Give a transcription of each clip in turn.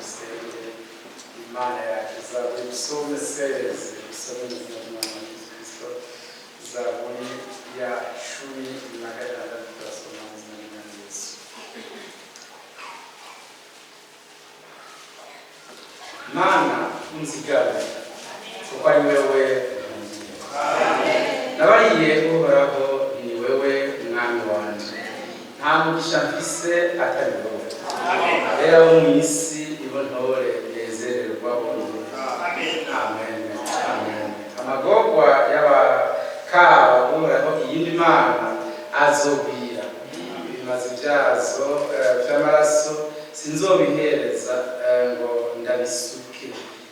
Dusenge Imana yacu. Zaburi, psaume 16, usome mu izina ry'Umwami wacu Yesu Kristo. Zaburi ya 16, turasoma mu izina ry'Umwami Yesu. Mana, unzigame, kuko ari wewe nkundiye. Nabariye Uhoraho: "Ni wewe Mwami wanje, nta mugisha mfise atari wowe." Abera bo mu isi nibo ntore nezererwa bonyine. Amen, amen. Amagorwa y'abakaba Uhoraho iyindi mana azogwira. Ibimazi vyazo vy'amaraso sinzobihereza ngo ndabisuke,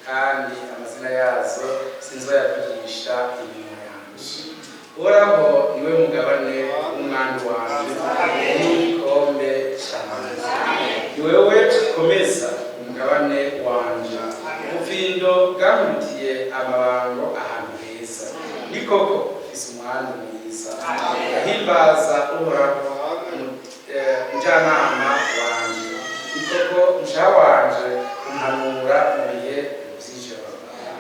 kandi amazina yazo sinzoyavugisha iminwa yanje. Uhoraho niwe mugabane w'umwami wanje n'igikombe canje. Ni wewe ukomeza umugabane wanje. Ubufindo bwankubitiye amabango ahantu heza. Ni koko, mfise umwandu mwiza. Ahimbaza Uhoraho, mujyanama wanje. Ni koko, umushaha wanje umpanura mu bihe vy'ijoro.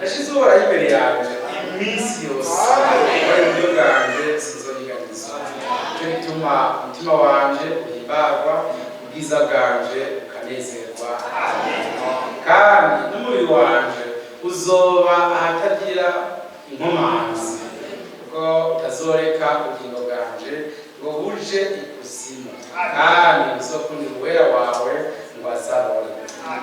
Nashize Uhoraho imbere yanje iminsi yose. Wari uburyo bwanje, sinzonyiganizwa. Nico gituma umutima wanje uhimbarwa, ubwiza bwanje bukanezerwa, kandi n'umubiri wanje uzoba ahatagira inkomanzi, kuko utazoreka ubugingo bwanje ngo buje ikuzimu, kandi uzokundira Uwera wawe ngo azabone.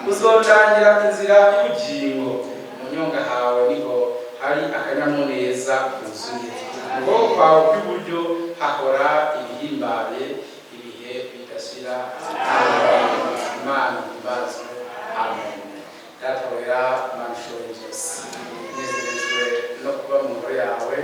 Uzondangira inzira y'ubugingo. Mu nyonga hawe niho hari akanyamuneza kuzuye. Mu kuboko kwawe kw'iburyo hahora ibihimbaye ibihe bidashira. Amen. Imana ihimbazwe. Amen. Data wera, Imana ishoboye byose, nezerejwe no kuba mu ngoro yawe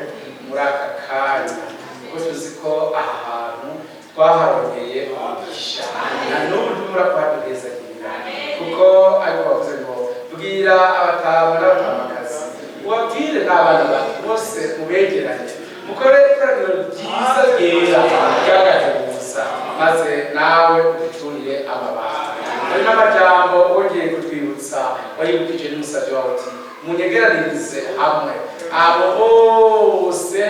muri aka kanya, kuko tuzi ko aha hantu twaharonkeye umugisha, na n'ubu ntubura kuhaduhezagirira, kuko ariko bavuze ngo: "Bwira abatama n'abatamakazi, ubabwire n'abana bato bose, mubegeranye, mukore ikoraniro ryiza ryera ry'agahebuza, maze nawe uducurire amabanga." Hari n'amajambo wongeye kutwibutsa, wayibukije n'umusabyi wawe uti: "Munyegeranirize hamwe abo bose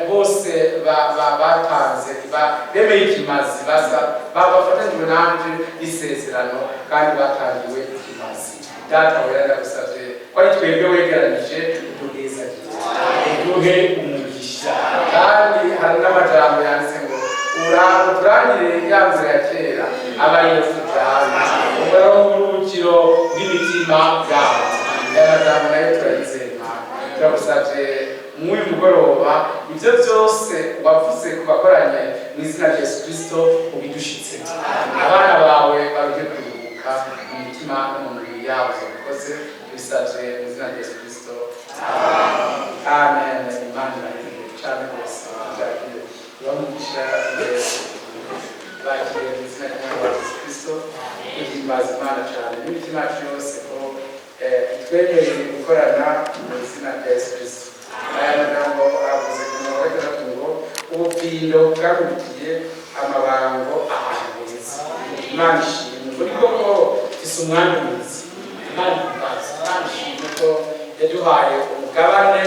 bose batanze, bemeye ikimazi, baza bafatanyijwe nanje isezerano kandi batangiwe ikimazi." Data wera, ndagusavye ko ari twebwe wegeranije, uduhezagire, uduhe umugisha. Kandi hari n'amajambo yanditse ngo: "Uturangire ya nzira ya kera, aba ariyo tujana, uhoraho uburuhukiro bw'imitima yabo." Aya majambo nayo turayizeye. Imana, turagusavye mw'uyu mugoroba, ibyo byose wavuze ku bakoranye mu izina rya Yesu Kristo ubidushitse, abana bawe baruhe kuruhuka mu mitima no mu mibiri yabo. Zabikoze, tubisavye mu izina rya Yesu Kristo. Amen. Imana ibahezagire cyane rwose. Byakire bamugisha, bakire mu izina ry'Umwami wacu Yesu Kristo. Duhimbaza Imana cyane n'imitima yacu yose ko itwemereye gukorana mu izina rya Yesu Kristo. Aya magambo avuze ku murongo wa 6 ngo: "Ubufindo bwakubitiye amabango ahantu heza." Imana ishimwe ngo: "Ni koko, mfise umwami mwiza." Imana ihimbaza, Imana ishimwe ko yaduhaye umugabane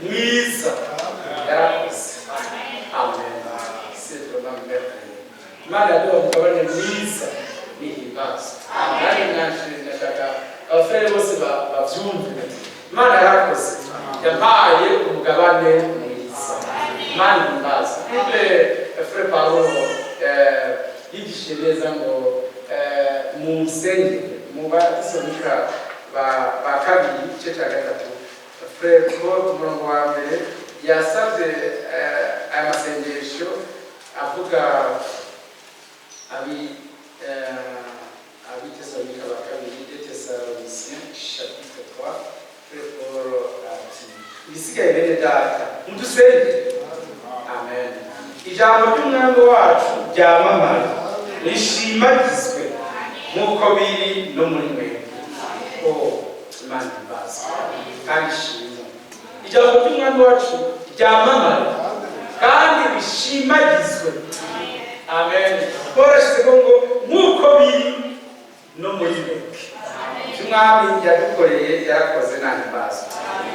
mwiza. Yarakoze. Amen. C'est vraiment merveilleux. Imana yaduha umugabane mwiza, nihimbaza. Nanjye nanje ndashaka abafurere bose bavyumve. Imana yarakoze, yampaye umugabane mwiza. Imana ihimbaza. Mbe frère Paulo yigishije neza ngo mu nsengero, mu Batesalonike ba kabiri, igice cya 3, frère Paul ku murongo wa 1 yasabye aya masengesho avuga Abitesalonike ba kabiri, 2 Thessaloniciens chapitre 3. Frère Paul ati: "Ibisigaye, bene data, mudusenge." Amen. Ijambo ry'Umwami wacu ryamamare, rishimagizwe nk'uko biri no muri mwebwe. Oh, Imana ihimbazwe kandi ishimwe. Ijambo ry'Umwami wacu ryamamare kandi rishimagizwe. Amen. Paul ashyize ngo: "Nk'uko biri no muri mwebwe." Umwami yadukoreye, yarakoze, ntahimbazwa.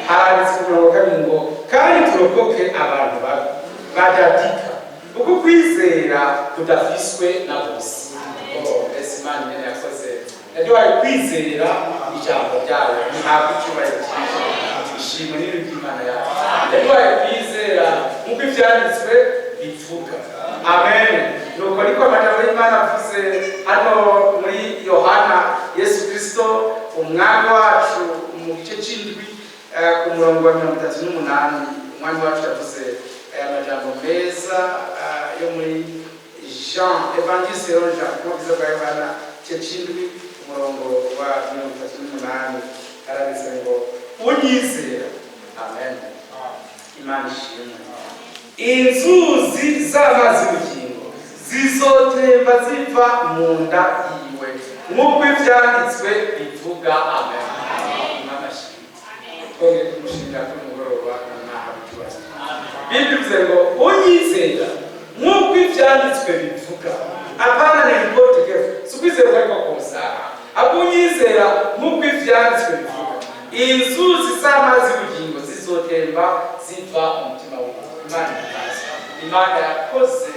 Haranditse ku murongo wa kabiri ngo: "Kandi turokoke abantu babi badadika, kuko kwizera kudafiswe na bose." Oh, mbese Imana ingene yakoze, yaduhaye kwizera ijambo ryayo, ntihabwa icyubahiro cyinshi. Ishimwe n'ibintu by'Imana yacu, yaduhaye kwizera nk'uko ibyanditswe bivuga. Amen. Nuko niko amajambo y'Imana avuze hano muri Yohana. Yesu Kristo Umwami wacu, mu gice c'indwi, ku murongo wa 38, Umwami wacu yavuze aya majambo meza yo muri Jean, Évangile selon Jean, ubutumwa bwiza bwa Yohana, igice c'indwi, umurongo wa 38, haranditse ngo: "Unyizera." Amen, Imana ishimwe. "Inzuzi z'amazi y'ubugingo zizotemba ziva mu nda yiwe, nk'uko ivyanditswe bivuga." Amen, Imana ishimwe. Twongeye kumushimira kuri mugoroba naha icyubahiro. Bibiliya bivuze ngo: "Unyizera nk'uko ivyanditswe bivuga." Apana n'importe quel, si ukwizera uko ariko kose, ahubwo unyizera nk'uko ivyanditswe bivuga, inzuzi z'amazi y'ubugingo zizotemba ziva mu mutima wiwe. Imana ikaze, Imana yakoze,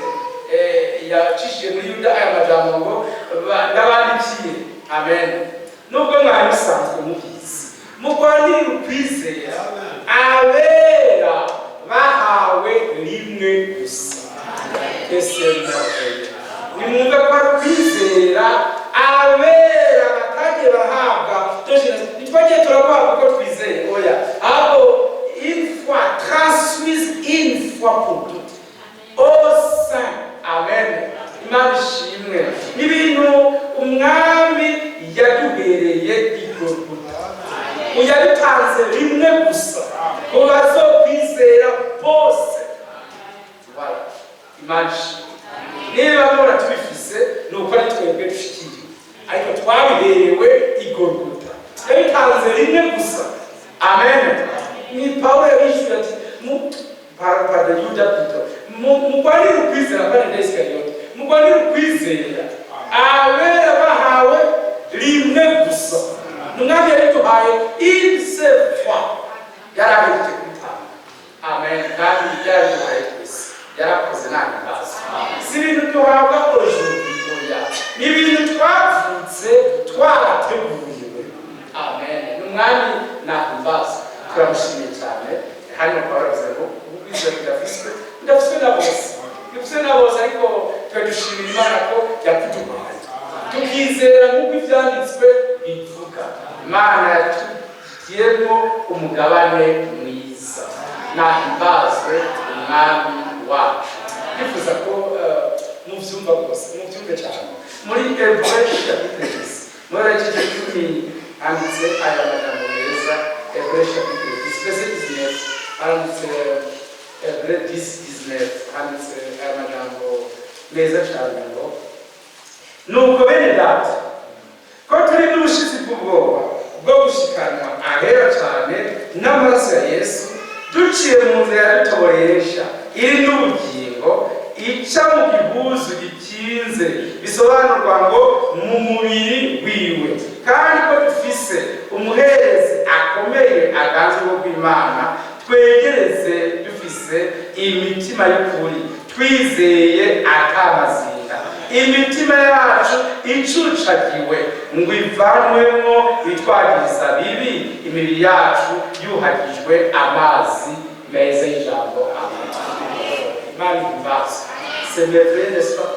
yacishije muri Yuda aya majambo ngo: "Ndabandikiye." Amen. Nubwo mwari musanzwe mubizi, mugwanirire ukwizera abera bahawe rimwe gusa. Ese merveille, nimwumve ko ari ukwizera abera batagiye barahabwa. Ntitwagiye turaguhabwa uko twizeye, oya, ahubwo une fois transmise, une fois pour toutes au saint. Amen, Imana ishimwe. Ni ibintu Umwami yaduhereye i Golgota, yabitanze rimwe gusa ku bazokwizera bose. Voilà. Imana ishimwe. Niba mubona tubifise, ni uko ari twebwe dushikiriwe, ariko twabiherewe i Golgota, yabitanze rimwe gusa. Amen. Ni Pawulo yabishyuye ati pardon, Yuda plutôt: "Mugwanire ukwizera." Pana Yuda Isikariyoti. "Mugwanire ukwizera abera bahawe rimwe gusa." Umwami yabiduhaye une seule fois, yarahejeje kubitanga. Amen. Kandi yarabiduhaye twese, yarakoze, nta bibazo. Si ibintu duhabwa aujourd'hui, oya, ni ibintu twavutse twarateguriwe. Amen. Ni Umwami nahimbaza, turamushimiye cyane. Hano Pawulo avuze ngo ukwizera kudafiswe na bose, bidafiswe na bose, ariko twe dushimira Imana ko yakuduhaye tukizera nk'uko ibyanditswe bivuga. Imana yatugiyemo umugabane mwiza, nahimbazwe Umwami wacu. Ndifuza ko muvyumva rwose, muvyumve cyane. Muri Hébreux chapitre 10, muri igice 10, handitse aya majambo meza. Hébreux chapitre 10 verset 19, handitse Hébreux 10 19, handitse aya majambo meza cyane ngo: "Nuko bene Data, ko turi n'ubushizi bw'ubwoba bwo gushikanwa ahera cyane n'amaraso ya Yesu, duciye mu nzira yadutoboresha iri n'ubugingo, ica mu gihuzu gikinze, bisobanurwa ngo mu mubiri wiwe, kandi ko dufise umuherezi akomeye aganzwe rw'Imana, twegereze dufise imitima y'ukuri, twizeye atamazinda, imitima yacu icucagiwe ngo ivanwemwo ibitwagiriza bibi, imibiri yacu yuhagijwe amazi meza y'ijambo." Amen. Imana ihimbaze. C'est merveilleux, n'est-ce pas?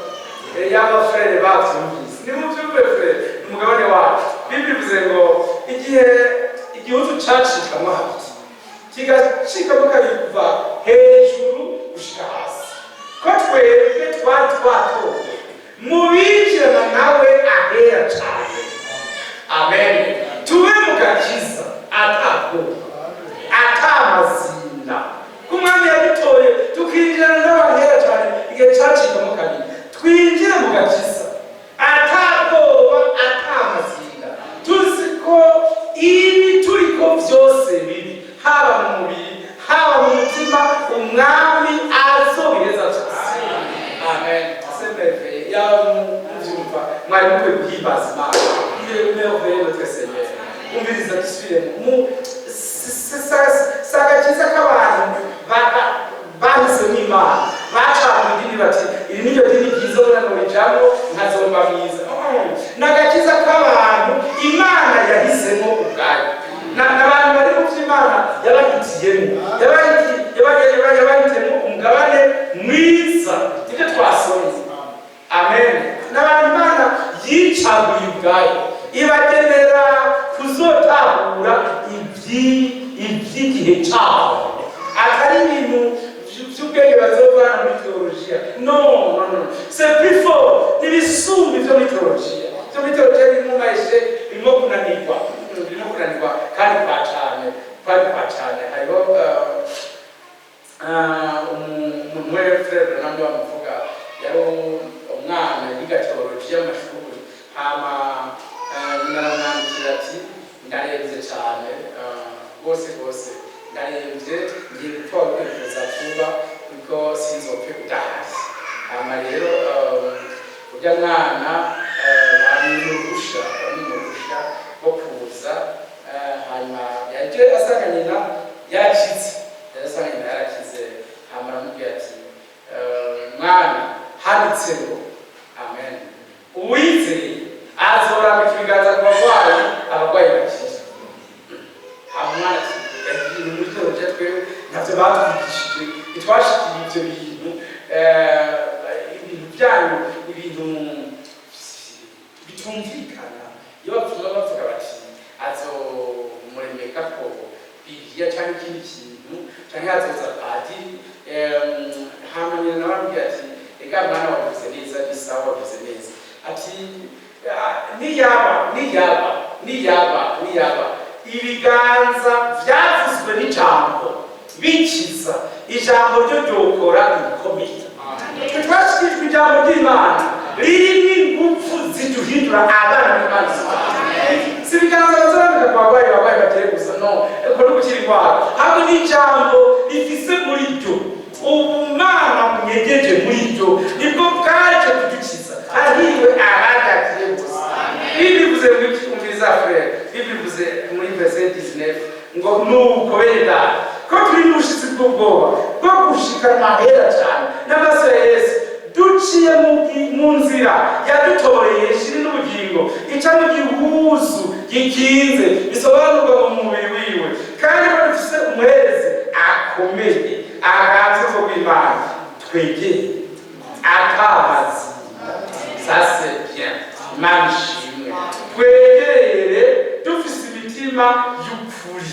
Yaba frère bavyumvise, nimuvyumve frère, ni umugabane wacu. Bibiliya ivuze ngo igihe igihuzu cacikamwo habiri, kigacikamo kabiri kuva hejuru gushika hasi, ko twebwe twari twatowe mu binjirana nawe ahera cane. Amen. Tube mu gakiza atabwoba, atamazinda, ko Umwami yadutoye tukinjirana n'abahera cyane. Igihe cacikamo kabiri, twinjire mu gakiza atabwoba, atamazinda, tuzi ko ibi turiko byose bibi, haba mu mubiri, haba mu mutima, Umwami azobiheza byose. Amen. C'est merveilleux. Yaba muvyumva, mwari mukwiye guhimbaza Imana. Il est merveilleux, notre Seigneur. Umviriza, dusubiremo. Si agakiza k'abantu bahisemo Imana, bacana idini bati: "Iri niryo dini ryiza, norijamwo nkazomba mwiza." Ni agakiza k'abantu Imana yahisemo ubwayo. N'abantu bari mu vy'Imana yabahitiyemo, yabahitiyemo umugabane mwiza, nibyo twasomye. Amen. N'abantu Imana yicaguye ubwayo, ibagenera kuzotahura iby'igihe cyabo, atari ibintu vy'ubwenge bazovana muri teologiya. No, no, no, c'est plus fort, n'ibisumba ivyo muri teologiya. Ivyo muri teologiya birimo maishe, birimo kunanirwa, birimo kunanirwa kandi kwa cane, kandi kwa cane. Hariho umuntu we, frère Branham bamuvuga, yari umwana yiga teologiya mu mashuri. Hama nyina aramwandikira ati: "Ndarembye cyane, rwose rwose ndarembye, ngiye gupfa, kwivuza vuba kuko sinzopfe udahari." Hama rero urya mwana bamwima uruhusha rwo kuza. Hanyuma yaje asanga nyina yakize, yaje asanga nyina yarakize. Hama aramubwira ati: "Mwana, handitse ngo, amen, uwizeye azorambika ibiganza ku barwayi, abarwayi bakira." Hama umwana ati: "Ibintu muri teologiya twebwe ntavyo batwigishije, ntitwashikiye ivyo bintu. Ibintu byanyu, ibintu bitumvikana." Iyo bavuga, bavuga bati azomuremeka ko Bibiliya cyangwa ikindi kintu, cyangwa azoza padiri. Hama nyina nawe aramubwira ati: "Ega mwana, wavuze neza, ni sawa, wavuze neza." Ati: "Ah, niyaba, niyaba, niyaba, niyaba ibiganza byavuzwe n'ijambo bikiza, ijambo ryo ryokora ibikomeye." Twe twashikirijwe ijambo ry'Imana ririmo ingufu ziduhindura abana b'Imana. Si ibiganza bazorambika ku barwayi, abarwayi bakire gusa, no uko no gukira indwara, ahubwo ni ijambo rifise muri ryo ubumana bunyegeje muri ryo, nibwo bwaje kudukiza. Hahiriwe abagakiye gusa. Bible ivuze ngo iki? Umviriza, frère, Bible ivuze muri verset 19 ngo: "Nuko bene data, ko turi n'ubushizi bw'ubwoba bwo gushikanwa ahera cyane n'amaraso ya Yesu, duciye mu nzira yadutoreye shiri n'ubugingo, ica mu gihuzu gikinze, bisobanurwa mu mubiri wiwe, kandi ko dufise umuherezi akomeye aganze ko rw'Imana, twegere atamazi." Ça, c'est bien. Imana ishimwe. Twegere dufise imitima y'ukuri,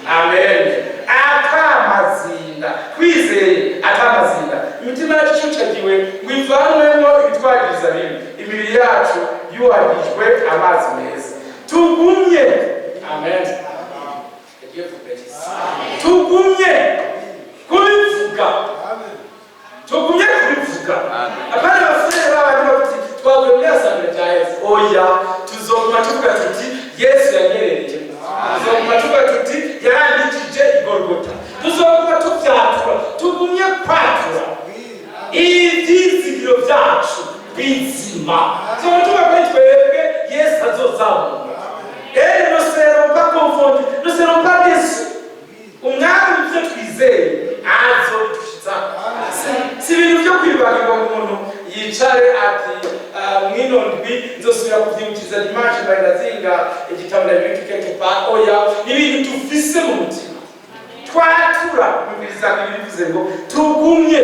amen, atamazinda, twizeye atamazinda, imitima yacu icucagiwe ngo ivanwemo ibitwagiriza bibi, imibiri yacu yuhagijwe amazi meza. Tugumye, amen. Que Dieu vous bénisse. Tugumye kubivuga, tugumye kubivuga. Apana abafurere babandi bavuga: "Twavuye muri assemblée rya Yesu." Oya, tuzoguma tuvuga tuti: "Yesu yanyerereye." Tuzoguma tuvuga tuti: "Yarandikije igorogota." Tuzoguma tuvyatura. Tugumye kwatura ivyizigiro vyacu bizima. Tuzoguma tuvuga kuri twebwe Yesu azozamura. Et ne serons pas confondus, ne serons pas déçus. Umwami ibyo twizeye azobidushitsaho. Si ibintu byo kwibagirwa ngo umuntu yicare ati: "Ah, mwino ndwi nzosubira kuvyibukiza dimanche, mbari ndazinga igitabo, ndabibika quelque part." Oya, ni ibintu dufise mu mutima twatura. Umviriza, bivuze ngo tugumye,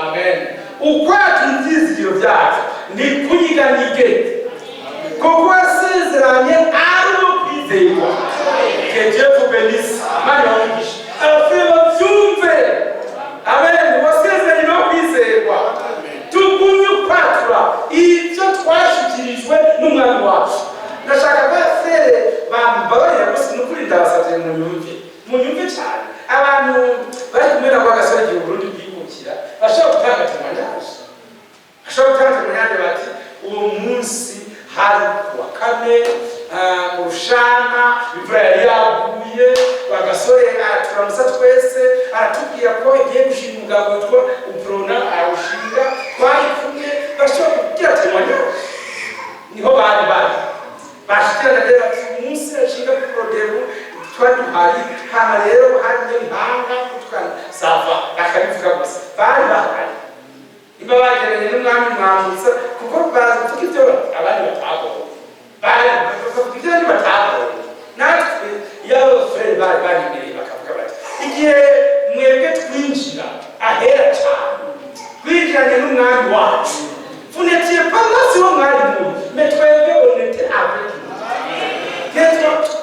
amen, ukwatura ivyizigiro vyacu ni kunyiganyige, kuko wasezeranye ari uwo kwizerwa. Que Dieu vous bénisse. Imana ibahe. Abapfuye bavyumve, amen. Wasezeranye no kwizerwa. Tugumye ukwatura ibyo twashikirijwe n'umwami wacu. Ndashaka ko frère bambabarira gusa, ni ukuri ndabasabye munyumve, munyumve cyane. Abantu bari kumwe na Rwagasore igihe Uburundi bwikukira bashobora gutanga témoignage, bashobora gutanga témoignage bati: "Uwo munsi hari ku wa kane, mu Rushana, imvura yari yaguye, Rwagasore araturamutsa twese, aratubwira ko igiye gushinga umugambi witwa UPRONA, arawushinga, twari kumwe." Bashobora kugira témoignage, niho bari bari bashikirana rero bati: "Umunsi ashinga UPRONA." Twari duhari. Hama rero hari ibihanga sava bakabivuga gusa, bari bahari. Niba bageranye n'umwami Mwambutsa, kuko bavuga ibyo abandi batabonye, bari bavuga ibyo abandi batabonye. Natwe iyo abafurere bari bari imbere bakavuga bati: "Igihe mwebwe twinjira ahera cyane, twinjiranye n'umwami wacu." Vous n'étiez pas là, si mwari muri, mais twebwe on était avec lui.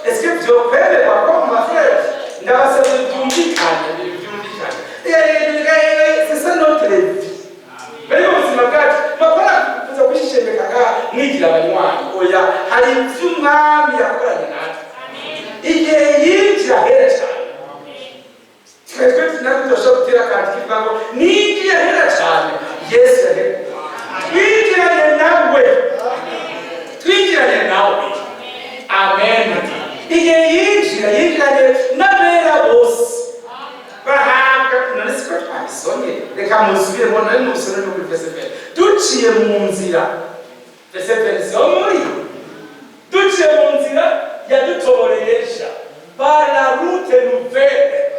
Est-ce que vyokwemerwa ko mu bafurere? Ndabasabye byumvikane, byumvikane. C'est ça notre vie. Bari mu buzima bwacu bakora kuza kwishishemeka nga mwigira abanywanyi. Oya, hari ibyo umwami yakoranye natwe igihe yinjira ahera cyane. Twebwe natwe tudashobora gutera akantu kivuga ngo ninjiye ahera cyane. Yesu yahera, twinjiranye nawe, twinjiranye nawe. Amen. Igihe yinjira, yinjiranye n'abera bose bahabwa. None siko twabisomye? Reka musubiremo, none mubisome no kuri verset 20. Duciye mu nzira, verset 20, siho muri? Duciye mu nzira yadutoresha, par la route nouvelle,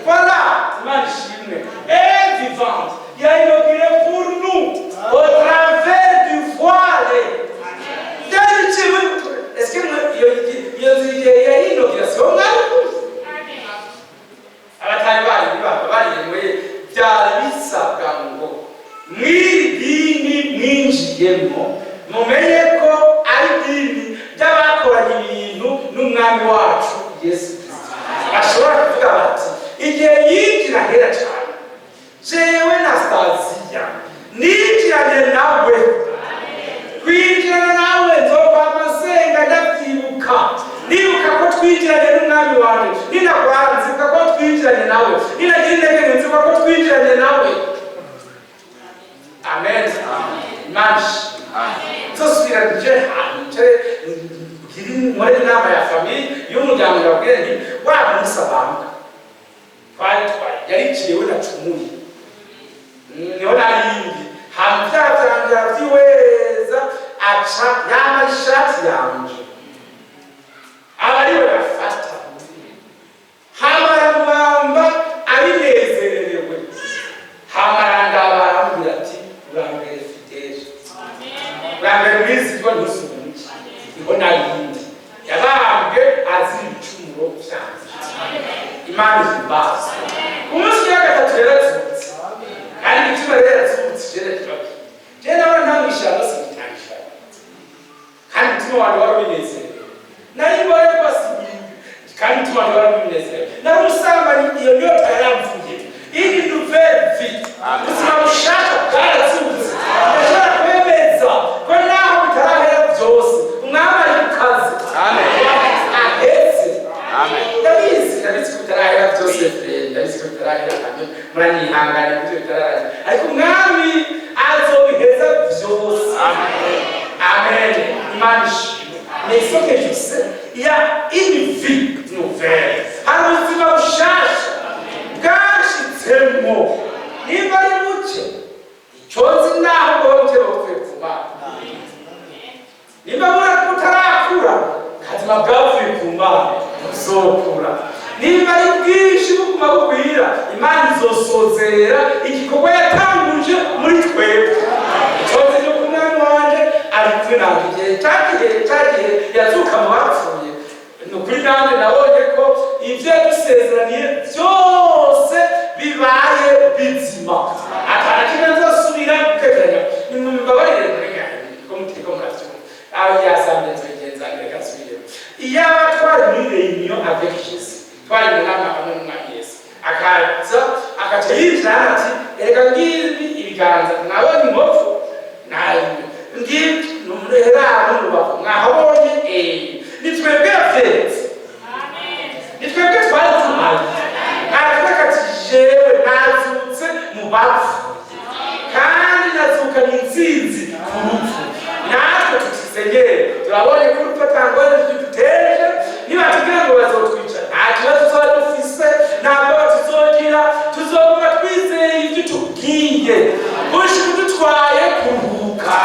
voilà, Imana ishimwe, et vivante, il a inauguré pour nous au travers du voile. Byari biciye muri, est-ce que iyo nzira igihe yayinogira siho mwari kuri? Abatari bari baba bariyemuye, byari bisabwa ngo mw'iri dini mwinjiyemo mumenye ko ari idini ry'abakoranye ibintu n'umwami wacu Yesu Kristo. Bashobora kuvuga bati: "Igihe yinjira hera cyane, jewe na Stasiya ninjiranye nawe, twinjirana nawe, nzokwama nsenga ndabyibuka, nibuka ko twinjiranye n'umwami wanjye. Ninagwara nzibuka ko twinjiranye nawe, ninagira intege nke nzibuka ko twinjiranye nawe." Amen. Imana ishimwe. Nzosubira nje ahantu ncare ngire nkore inama ya famille, y'umuryango, ndababwire nti: "Wa munsi abambwa twari twari yari jewe nacumuye, niho narindi hama ibyaha vyanje aravyiweza, aca yambara ishati yanje, aba ariwe bafata, hama aramubamba abinezererewe, hama arandaba arambwira ati: 'Urambere fidèle, urambere mwizigwa, ntusubike.' Niho narindi yabambwe azira ibicumuro vyanje." Imana ihimbaza. Umunsi wa gatatu yarazutse, kandi igituma rero yazutse, jene tubabwira, jene nawe ntamwishano, singitangishano, kandi umutima wanjye wari ubinezerewe. Nari mbore rwose, kandi umutima wanjye wari ubinezerewe. Nari umusambanyi, iyo nyota yaramvuye. Iyi nouvelle vie, ubuzima bushaka bwarazutse. Ndashobora kwemeza ko naho bitarahera byose, umwami ari ku kazi ahetse. Ndabizi, ndabizi ko bitarahera byose, frère, ndabizi ko bitarahera kandi muranyihangane kubyo bitararangira, ariko umwami azobiheza byose. Amen. Imana ishimwe. Mais ce que je sais, il y a une vie nouvelle, hari ubuzima bushasha bwashitsemo. Nimba ari buke, icyo nzi naho bwoba buke buvuye ku Mana. Nimba butarakura, kazima bwavuye ku Mana, buzokura. Nimba ari bwinshi buguma bugwira, Imana izosozera igikorwa yatanguje muri twebwe. Icyo nzi ni uko umwami wanje ari kumwe nanjye. Igihe cyagihe cyagihe yazuka mu bapfuye, ni ukuri nanjye nabonye ko ibyo yadusezeraniye byose bibaye bizima, atana kimwe nzosubira gukekeranya. Nimumbabarire ko mutiriko muravyumva aho yasamye, nzobigenza, reka nsubire. Iyaba twari muri réunion avec Jésus, twari mu nama hamwe n'umwami Yesu, akaza akaca yinjira hano ati: "Erega ngibi ibiganza, mwabonye inkovu, ngibi numurera n'urubavu mwahabonye, ni twebwe yavyeretse, ni twebwe twari tuhari." Aravuga ati: "Jewe nazutse mu bapfuye, kandi nazukanye intsinzi ku rupfu." Natwe tutisenyere, turabonye ko urupfu atangwane duteje. Nibatubwira ngo bazotwica, nta kibazo tuzoba dufise, nta bwoba tuzogira. Tuzoguma twizeye ibyo tubwiye gushika udutwaye kuruhuka.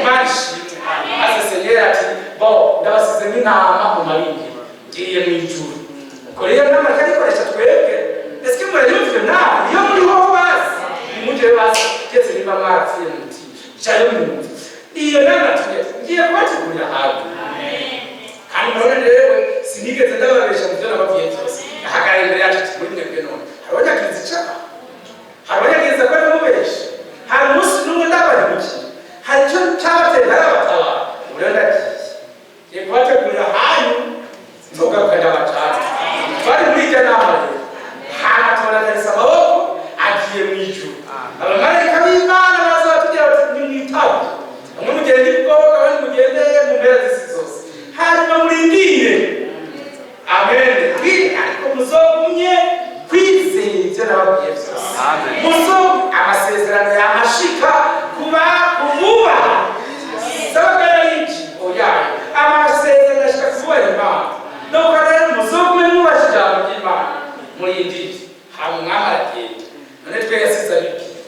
Imana ishimwe. Maze Senyeri ati: "Bo ndabasize nk'intama mu mabingiro, ngiye mu ijuru." Ubwo rero nama arikoresha twebwe. Ese murayumva iyo nama? Iyo muri ho basi nimugere basi, keretse niba mwarapfuye mu mutima, jayo mwumve iyo nama. Tugiye, ngiye kubategurira ahantu. Kandi murabona rero, sinigeze ndababesha mu byo nababwiye byose. Ahagarara imbere yacu ati: "Muri mwebwe none hari abanyagiriza icyaha? Hari abanyagiriza ko ari mubesha? Hari umunsi n'umwe ndabahemukiye? Hari icyo cyabateye ntarabatabara? Ubu rero ndagiye, ngiye kubategurira ahanyu, nzogaruka ndabacana." Bari muri iryo nama rero, hanyuma tubona ateretse amaboko, agiye mu ijuru. Abamarayika b'Imana baraza batubwira bati: "Nimwitabe, bamwe mugende ibwoga, abandi mugende mu mpera z'isi zose, hanyuma murindire." Amen. Ariko muzogumye kwizera ibyo nababwiye byose. Amen. Muzo amasezerano yamashika kuba kumubaha sabaga yariki oya, amasezerano ashika kubaha Imana. Nuko rero muzogume mwubasha ijambo ry'Imana, murindire. Hama umwami aragenda. None twe yasize abibwiye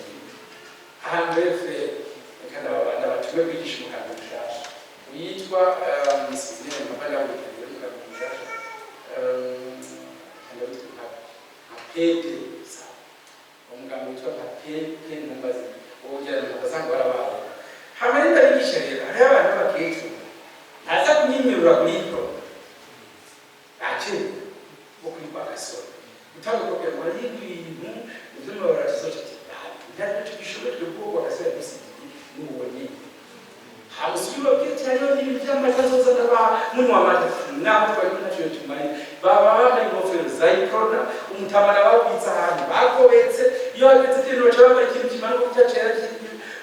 ahantu rero, frère, reka ndabatume kwigisha umugambi mushasha witwa sinzi mpapa ndawutangira umugambi mushasha, ndawitwa nka pete sawa, umugambi witwa nka pepe ntumbaze uwongera ntabasanga warabaye. Hama rero ndabigisha rero, hariho abantu b'abakecuru ntaza kunyinyurura kuri ibyo bakeye bo kuri kwa gasore gutanga kopera ngo hariho ibintu ibyo mabara tuzoca ati ntacyo gishoboye ubwoko kwa gasore yadusigiye n'uwo nyine. Hamusubira babwira ati hariho n'ibintu by'amata azoza ndaba munywa amata, naho twari ntacyo tumaye. Baba bambaye ingofero za Iprona, umutamana bawubitse ahantu bagobetse. Iyo hageze ikintu baca bambara ikintu kimanuka gutya cera,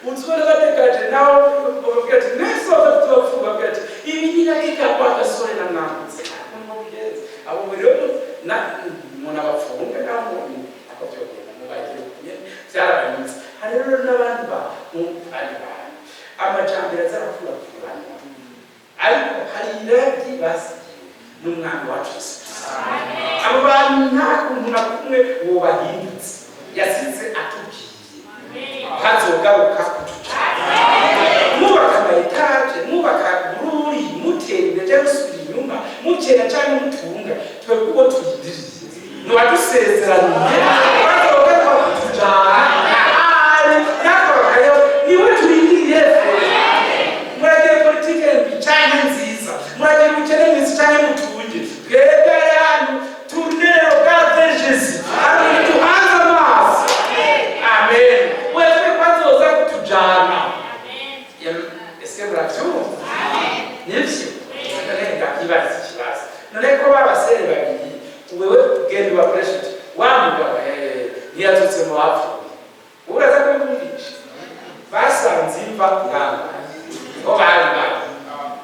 uzibona batekaje. Naho bababwira ati mwese bafite bapfu, babwira ati ibi ni nakika kwa gasore na mwambutse abo rero na umuntu abafunga naho ako byogenda mubagire nyene byarabanyuze. Hari rero n'abandi ba ari bantu amajambere azarakurakurana, ariko hari iragi basigiwe n'umwami wacu Yesu Kristo. Abo bantu nta kuntu na kumwe wobahindutse. Yasize atubwiye hazogaruka kutucana. Mwubaka ama étages, mwubaka bururi, mutera imbere cyangwa musubira inyuma, mukera cyangwa mutunga, twebwe uwo turindiriye ntiwadusezeraniye bazogaruka kutujana ahari natwakayo, niwe turindiriye. Muragira politike mbi canke nziza, muragira ubukene mwiza canke mutunge, twebwe hano tournez regard Jésus, hano duhanze amaso. Amen. Wetwe kwazoza kutujana. Ese muravyumva? Nivyo? None ndakibaza ikibazo: none ko babasere babiri, wewe genda ubakoresha uti wa mugabo ntiyazutse mu bapfuye, uraza kubimwumvisha? Basanze imva ihambaye niho bari bari,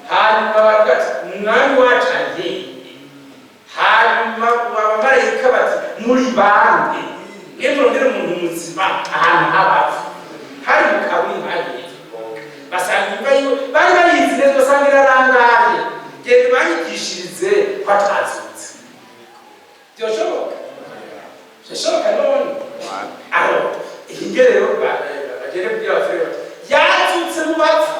hanyuma baravuga ati: "Umwami wacu ari." Hanyuma abamarayika bati: "Muri bande mwe murondera umuntu muzima ahantu h'abapfu?" Hari mu kaburimbo hagiye, basanga imva yiwe bari bayizi neza, basanga irarangaye. Genda banyigishirize ko atazutse. Byoshoboka? Byoshoboka? None aho ihinge rero bagende kubwira abafurere bati: "Yazutse mu bapfu."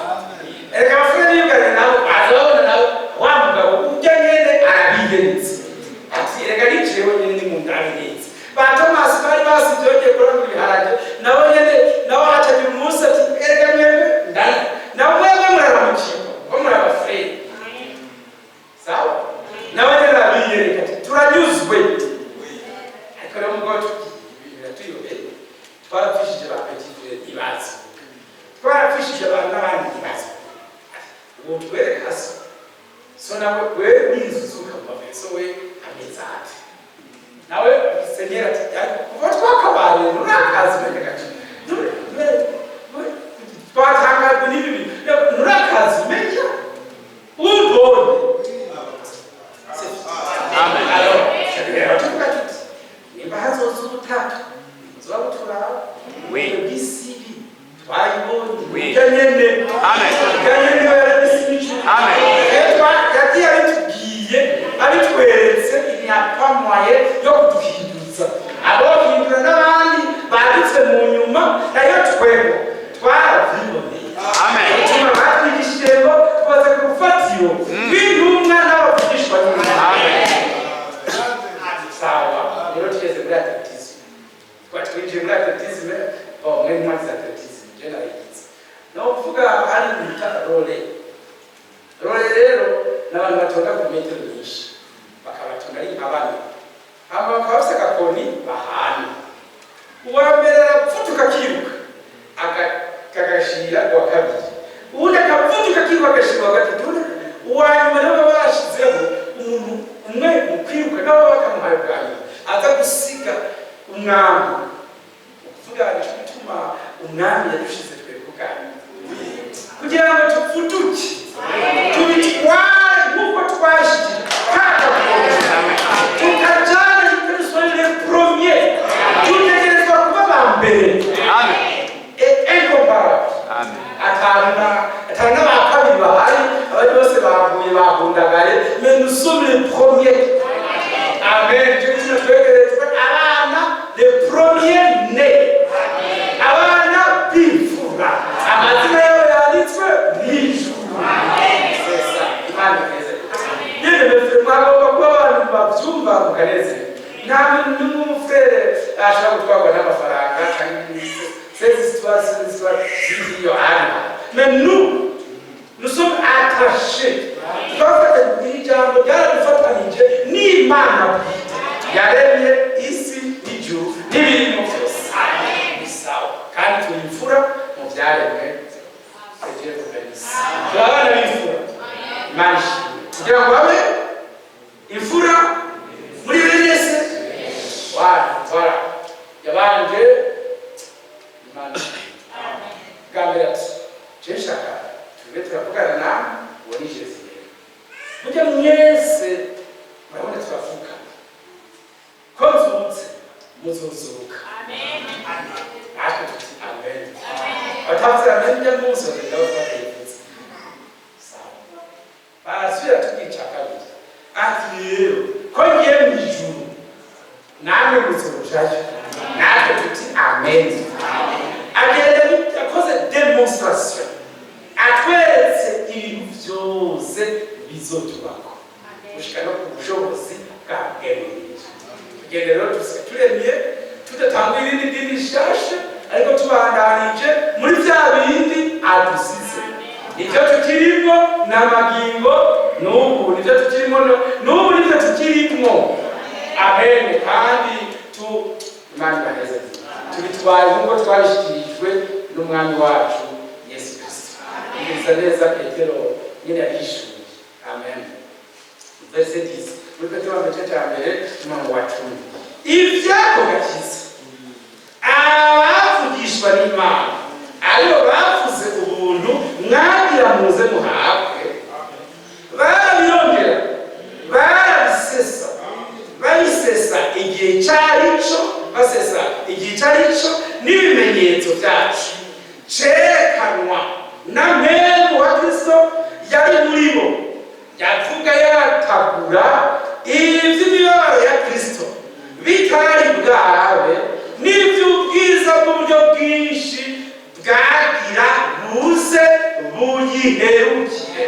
Erega abafurere biyugane nabo baza babona nawe wa mugabo ujya nyene arabiheretse ati: "Erega ni jewe nyene, ni mu ndabi neza." Ba Tomasi bari basivye bagiye kurangura ibiharage, nabo nyene nabo hacagira umunsi ati: "Erega mwebwe ndani nabo mwebwe muraramukirwa ko muri abafurere." Sawa, nabo nyene arabiyereka ati: "Turanyuzwe." Ariko rero mugabo biratuyobeye. Twarapfishije ba petit frère ntibazi, twarapfishije abantu n'abandi ntibazi. Ubu twereka so so nawe we n'inzu uzuka mu so we ameze ate? Nawe senyera ati: "Ariko kuva twakabaye nturakazi umenya gace, twatangajwe n'ibi bintu, nturakazi umenya umbonye." Amen. Alors, rero tuvuga tuti nimba hazoza ubutatu buzoba buturaba. Oui. Bw'isibi twayibonye. Oui. Urya nyene. Amen. Urya nyene niwe yarabisibi icumi. Amen. Rero yagiye abitubwiye, abitweretse, il n'y a pas moyen yo kuduhinduza. Abohindura n'abandi banditse mu nyuma, nayo twebwe twaravyiboneye. Amen. Bituma batwigishije ngo tubaze ku rufatiro rw'intumwa n'abavugishwa nyuma. Amen. Ari nka bane, hama bakaba bafise agakoni bahana. Uwa mbere arapfutuka akiruka akagashira uwa kabiri, uwundi akapfutuka akiruka agashira uwa gatatu, uwa nyuma rero baba bashizeho umuntu umwe mu kwiruka, nabo bakamuhaye ubwa nyuma aza gusiga umwami. Ukuvuga nico gituma umwami yadushize twebwe ubwa nyuma, kugira ngo tuvuduke tubitware nk'uko twashikije kagakoni tukajana, tukabisore les premiers. Tutegerezwa kuba ba mbere et incomparable. Atanu n'aba kabiri bahari, abandi bose baguye bahundagaye, mais nous sommes les premiers. Amen. Nicyo gituma twegerejwe abana, les premiers nés, abana b'imfura, amazina yabo yanditswe mw'ijuru. C'est ça. Imana iheze nyine mefere, mwagomba kuba abantu babyumva mukanezerwa. Nta muntu n'umufrère ashobora gutwarwa n'amafaranga cyangwa ces histoires, ces histoires z'iyo hano, mais nous, nous sommes attachés. Twafatanyije, ijambo ryaradufatanyije n'Imana bwite yaremye isi n'ijuru n'ibirimo byose. Ni sawa, kandi turi imfura mu byaremwe. Que Dieu vous bénisse. Turi abana b'imfura. Imana ishimwe. Kugira ngo babe imfura muri bene se. Voilà, voilà. Yabanje Imana ishimwe. Bwa mbere ati: "Je nshaka tube turavugana nawe." Uwo ni Jezibeli. Mujya mwese murabona turavugana ko nzutse, muzuzuka. Natwe tuti amen. Batavuze amen ujya munsi bagenda bafata. Sawa, barasubira tubwica kabiri ati: "Rero ko ngiye mu ijuru, namwe muzojayo." Natwe tuti amen. Agenda akoze démonstration, atweretse ibintu byose bizotubako gushika no ku bushobozi bwa bwemeye. Tugende rero dusiga turemye, tudatanga irindi dini rishasha, ariko tubandanije muri bya bindi adusize. Nibyo tukirimo n'amagingo n'ubu, nibyo tukirimo n'ubu, nibyo tukirimo. Amen. Kandi tu Imana ibaheze. Tubitwaye nk'uko twabishyikirijwe n'umwami wacu Yesu Kristo. Ubwiriza neza Petero nyine yahishuye. Amen. Verset 10 muri Petero wa mbere, cya mbere, umurongo wa 10: "Ibyako gakiza abavugishwa n'Imana, aribo bavuze ubuntu mwagira muze muhabwe, barabirondera, barabisesa, babisesa igihe cyari cyo, basesa igihe cyari cyo n'ibimenyetso byacu cerekanwa na mpemu wa Kristo yari muri bo, yavuga yatagura iby'imibabaro ya Kristo bitari bwabe, n'iby'ubwiza bw'uburyo bwinshi bwagira buze buyiherukire.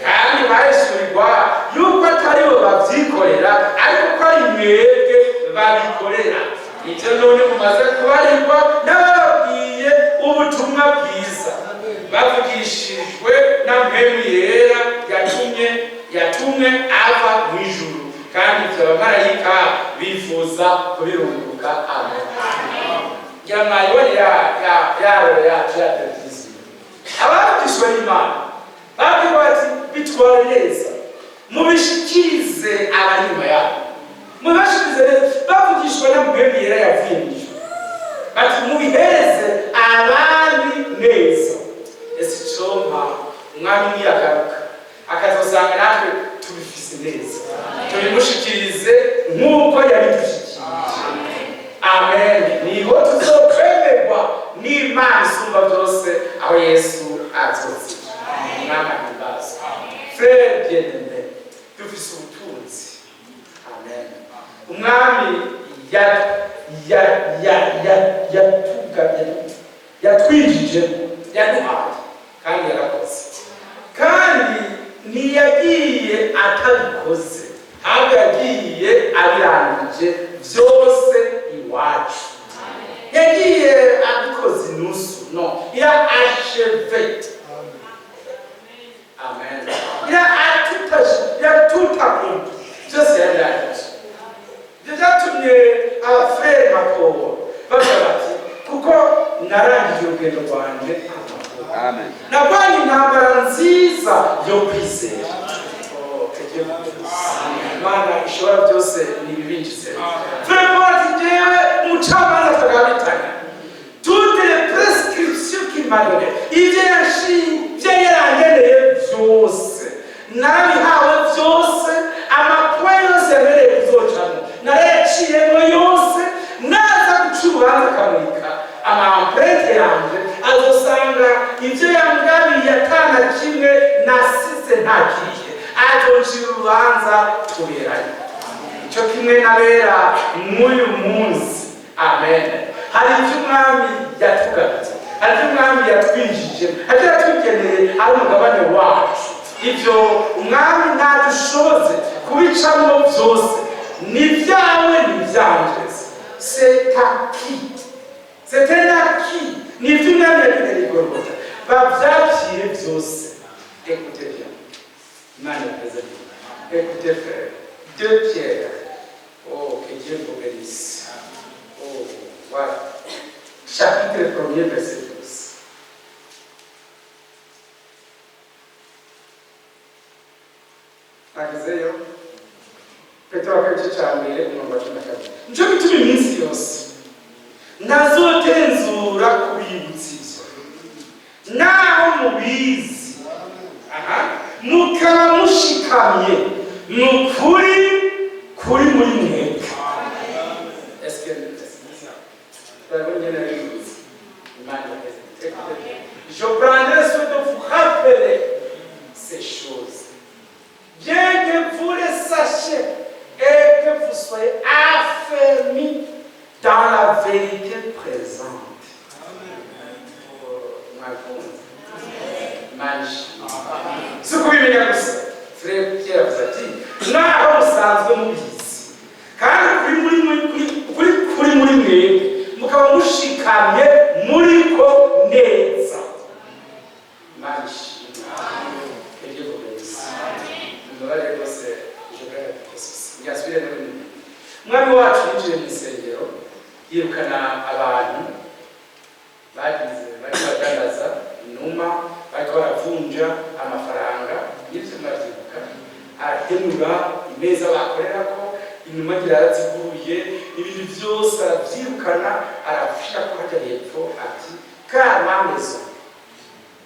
Kandi bahishurirwa yuko atari bo babyikorera, ariko ko ari mwebwe babikorera. Ibyo none mumaze kubarirwa n'abababwiye ubutumwa bwiza, bavugishijwe na Mpemu Yera yatumwe ava mu ijuru. Kandi ibyo abamarayika bifuza kubirunguruka." Amen. Ngira mwayibone ya ya yaroro yacu ya televiziyo. Abavugishwa n'Imana babwirwa bati: "Bitwara neza, mubishikirize abari inyuma yabo, mubibashikirize neza." Bavugishwa na Mpemu Yera yavuye mu ijuru, bati: "Mubihereze abandi neza." Ese icompa umwami niyagaruka akazosanga natwe tubifise neza, tubimushikirize nk'uko yabidushikirije? Amen. Niho tuzokwemerwa n'Imana isumba byose, aho Yesu azozira. Umwami ahimbazwe. Frère bien-aimé, dufise ubutunzi. Amen. Umwami ya ya ya ya yatugabye, yatwijijemo, yaduhaye, kandi yarakoze, kandi ntiyagiye atabikoze, ahubwo yagiye abirangije byose iwacu. Yagiye abikoze inusu? Non, il a achevé. Amen. Il a tout achevé, il a tout accompli. Byose yarangije. Urugendo rwanje. Amen. Narwanye intambara nziza yo kwizera. Oh, que Dieu vous bénisse. Imana ishobora byose nibibinjize. Vraiment, ati jewe umucamanza tukabitanya toutes les prescriptions qu'il m'a données, ibyo yashinze, yarangeneye byose narabihawe byose, amapoint yose yabereye kuzocamo narayaciyemo yose. Naza guca urubanza akamurika ama empreintes yanje, azosanga ibyo yangabiye atana kimwe nasize ntakiriye, azoncira urubanza tuberanye icyo kimwe n'abera mw'uyu munsi. Amen. Hari ibyo Umwami yatugabye, hari ibyo Umwami yatwinjije, hari ibyo yatugeneye ari umugabane wacu. Ibyo Umwami ntadushoboze kubicamo byose, ni ibyawe, ni ibyanje. C'est acquis, c'est un acquis, ni ibyo Umwami yageneye Igorogota. Babyakire byose. Écoutez bien, Imana yakoze. Écoutez, frère, 2 Pierre. Oh, que Dieu vous bénisse. Oh, voilà, chapitre 1er, verset 12. Nagezeyo. Petero wa kabiri, igice cya mbere, umurongo wa 12: "Nico gituma iminsi yose ntazotenzura kubibutsa ivyo, naho mubizi, aha, mukaba mushikamye ni ukuri kuri muri mwebwe." Est-ce que turabona ingene bivuze? Imana ibahe. Écoutez bien. Je prendrai soin de vous rappeler ces choses, bien que vous les sachiez et que vous soyez affermis dans la vérité présente. Oh, mwakunze? Imana ishimwe. Si ukubimenya gusa. Frère Pierre avuze ati naho musanzwe mubizi kandi kuri muri kuri kuri muri mwebwe, mukaba mushikamye muriko neza. Imana ishimwe. Que Dieu vous bénisse. Mumbabarire rwose, je vais répéter ceci. Ngasubire muri mwe. Umwami wacu yinjiye mu isengero, yirukana abantu bagize bariko badandaza inuma, bariko baravunja amafaranga. Nibyo, murabyibuka? Arahenura imeza bakorerako, inuma ngira yaraziguye, ibintu byose arabyirukana, arashira ko hajya hepfo, ati car ma maison,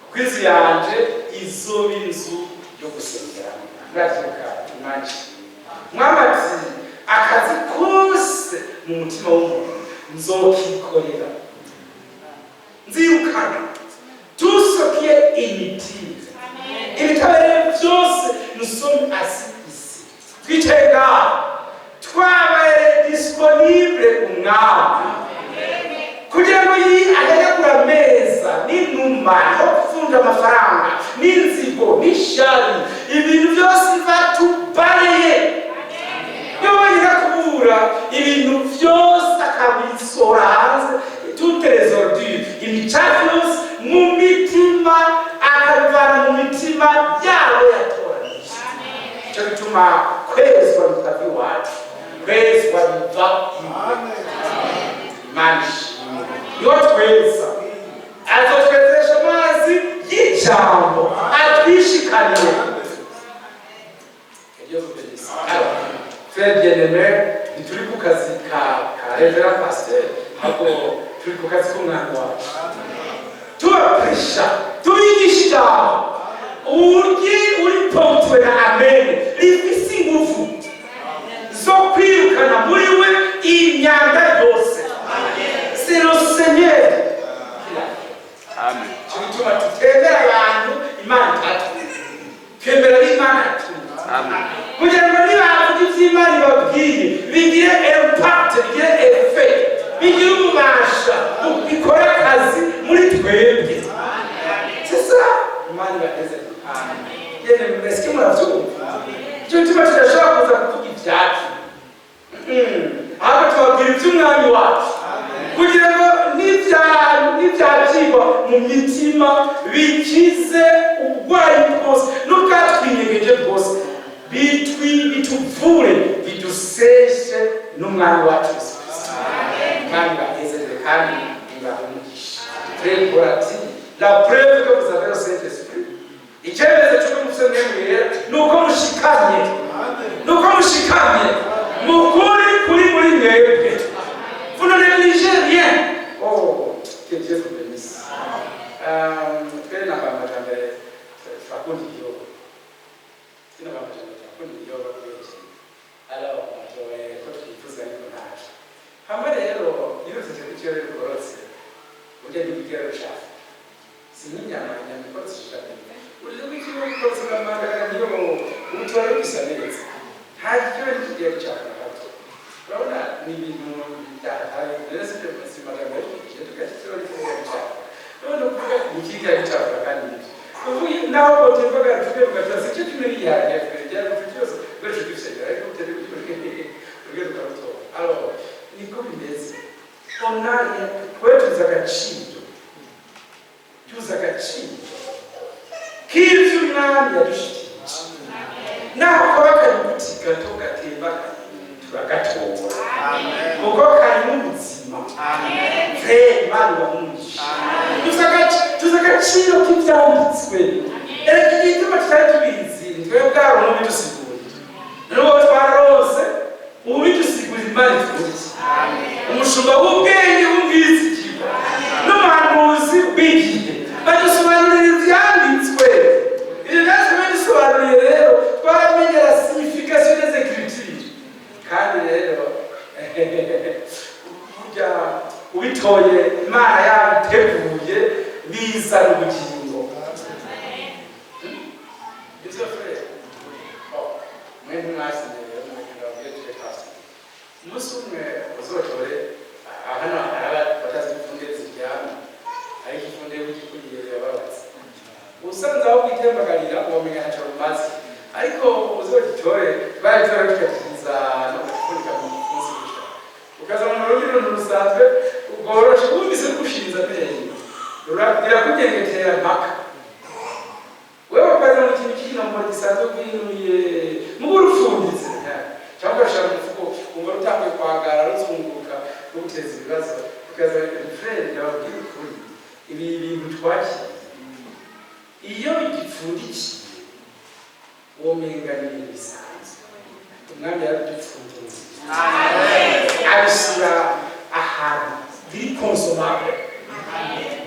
kuko inzu yanje izoba inzu yo gusengeramo. Murabyibuka? Imana ishimwe. Mwami ati akazi kose mu mutima w'umuntu nzokikorera, nzirukana tout ce qui est inutile, ibitabereye byose. Nous sommes assis ici, twicaye ngaha, twabaye disponible umwami kugira ngo yi ahayagura ameza n'inuma no kuvunja amafaranga n'inzigo n'ishari, ibintu byose batubareye. Iyo wenyine kubura ibintu byose akabisora hanze, toutes les ordures, imicafu yose mu mitima, akabivana mu mitima yabo yatoranije. Icyo bituma kwezwa bitava iwacu, kwezwa biva iwe. Imana ishimwe. Niho tweza, azotwezesha amazi y'ijambo atwishikanire. Que Dieu vous bénisse. Alors, frère bien-aimé, ntituri ku kazi ka révérend pasteur, ahubwo turi ku kazi k'umwami wacu. Tubapresha, tubigisha ijambo uryi uri ponctué na amen rifise ingufu zo kwirukana muri we imyanda yose. C'est le Seigneur qui l'a fait. Amen. Icyo gituma tutemera abantu Imana itatumye, twemera ab'Imana yatumye, Amen. kugira ngo nibavuga iby'Imana ibabwiye bigire impact, bigire effet, bigire ububasha, bikore akazi muri twebwe. C'est ça. Imana ibaheze. Yene, mbese murabyumva? Icyo gituma tudashobora kuza kuvuga ibyacu, ahubwo tubabwira iby'umwami wacu kugira ngo n'ibyakirwa mu mitima bikize uburwayi bwose n'ubwatwinyegeje bwose, bituvure, biduseshe n'umwami wacu Yesu Kristo. Kandi bahezeze kandi ibahe umugisha. Frère. Ati la preuve que vous avez le Saint-Esprit, icyemezo cy'uko mufite Mpwemu Yera, ni uko mushikamye, ni uko mushikamye mu kuri kuri muri mwebwe. Vous ne négligez rien. Oh, que Dieu vous bénisse. Twe namba amajambere turakunda igihugu, twe namba amajambere turakunda igihugu kubera. Alors batoye ko twifuza, ariko ntaco hama rero iyo uvuze ko ikirere bigorotse, burya ntibigera rucafu, si nk'inyama. Inyama ikorotse ishaka urya ko ikirere gikorotse, uramangara niyo ubutora bisa neza, nta kirere kigiye gucafu na gato. Urabona, ni ibintu byataye rero, si byo, si amajambere twigiye tugashyiraho ikigiye gucafu. None kuvuga ni ikigiye gucafu, kandi nibyo uvuye naho botembaga tuge tugatura, si cyo kimwe n'igiharage byari byose rwose dufite, ariko utari urwe rukarutora. Alors niko bimeze, onari twe tuzi agaciro, tuzi agaciro k'ivyo Umwami yadushikirije. Naho kaba akanyuguti gato gatemba, turagatora kuko karimo ubuzima. Imana ibaha. Tuzi agaciro k'ivyanditswe. Erega igituma tutari tubizi, twebwe bwabo n'ubidusigurira, n'uwo twararose ubidusigurira. Imana itwukiye umushumba w'ubwenge w'umwizigirwa n'umuhanuzi w'igihe, badusobanurira ivyanditswe. Ibyo byanditswe badusobanuriye rero, twaramenye la signification des écritures. Kandi rero burya ubitoye Imana yabiteguye, bizana ubugingo. Ivyo frère, mwe ntimwasinye rero, mugenda babwire tuje twasinye. Umunsi umwe uzotore hano haraba batazi imfunde ziryama, ariko ifunde wigikuriye birababaza. Usanze aho kwitembagarira womenya ntaco rumaze, ariko uzogitore baritore tukakiza no gupfunika mu gipfunsi gutya, ukaza mu rundi runtu rusanzwe rworoshe, wumvise rugushinze amenyo birakugengetera mpaka wewe ukaza mu kintu cy'ikinombo gisanzwe rwinuye muba urupfunditse, cyangwa ugashyira mu mufuko, wumva rutanguye kwagara, ruzunguruka, ruguteza ibibazo. Ukaza frère, ndababwira ukuri, ibi bintu twakiriye iyo bigipfundikiye womenga ni ibintu bisanzwe. Umwami yarabidupfundikiye, abishyira ahantu biri consommable,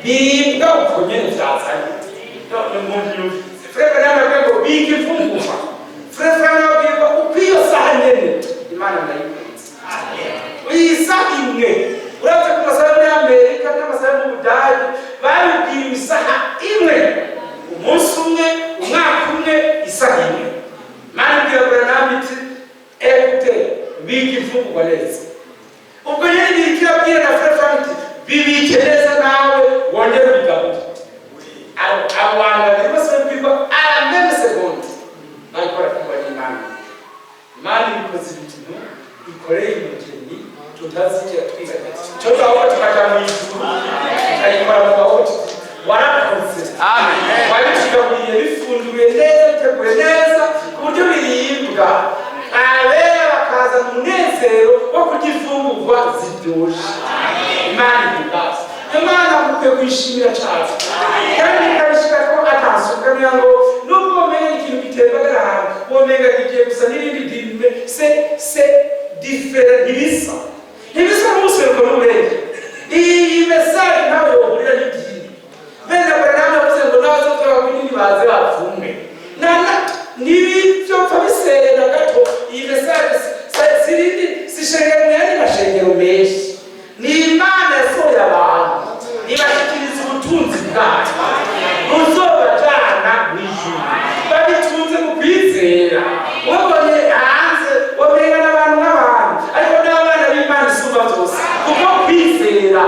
biribwa uko nyene vyazanye. Umuntu yumvise frère yamabwiye ngo bika imfungurwa, frère yamabwiye ngo uko iyo saha nyene Imana ndayikunze. Iyi saha imwe, uravye ku masaha yo muri Amerika n'amasaha yo mu Budage, babibwiye isaha imwe, umunsi umwe, umwaka umwe, isaha imwe. Imana ibwira Branham iti: "Écoute, bika imfungurwa neza." Ubwo nyene biriko irabwira na frère Frank iti: "Bibike neza, nawe wongere ubigabure." Abo bantu babiri bose babwirwa à la même seconde, bariko barakundwa n'Imana. Imana ibikoze ibintu ikoreye umugeni tutazigera twibagira, cyo ahubwo tukaja mu ijuru tukayikora mu maboko tuti: "Warakoze, wabitugaburiye bifunduye neza, biteguye neza ku buryo biribwa." Abera bakazana umunezero wo kurya imfungurwa ziryoshe. Imana ihimbaza, Imana mukwiye kuyishimira cyane, kandi ikabishyira ko attention, ukamenya ngo nubwo womenya ikintu gitembagara ahantu, womenga kigiye gusa n'irindi dini, c'est différent, ntibisa, ntibisa n'ubuseruko n'uburenge. Iyi message ntawe yohurira n'idini. Bene Branham yavuze ngo n'abazotora binini baze bapfumwe nana ntibivyopfa bisera gato. Iyi message sirindi, si shengero mu yandi mashengero menshi, ni Imana yasohoye abantu ibashyikiriza ubutunzi bwayo buzobajana mu ijuru, babitunze mu kwizera. Wabonye hanze wamenga n'abantu nk'abantu, ariko n'abana b'Imana isumba byose, kuko kwizera.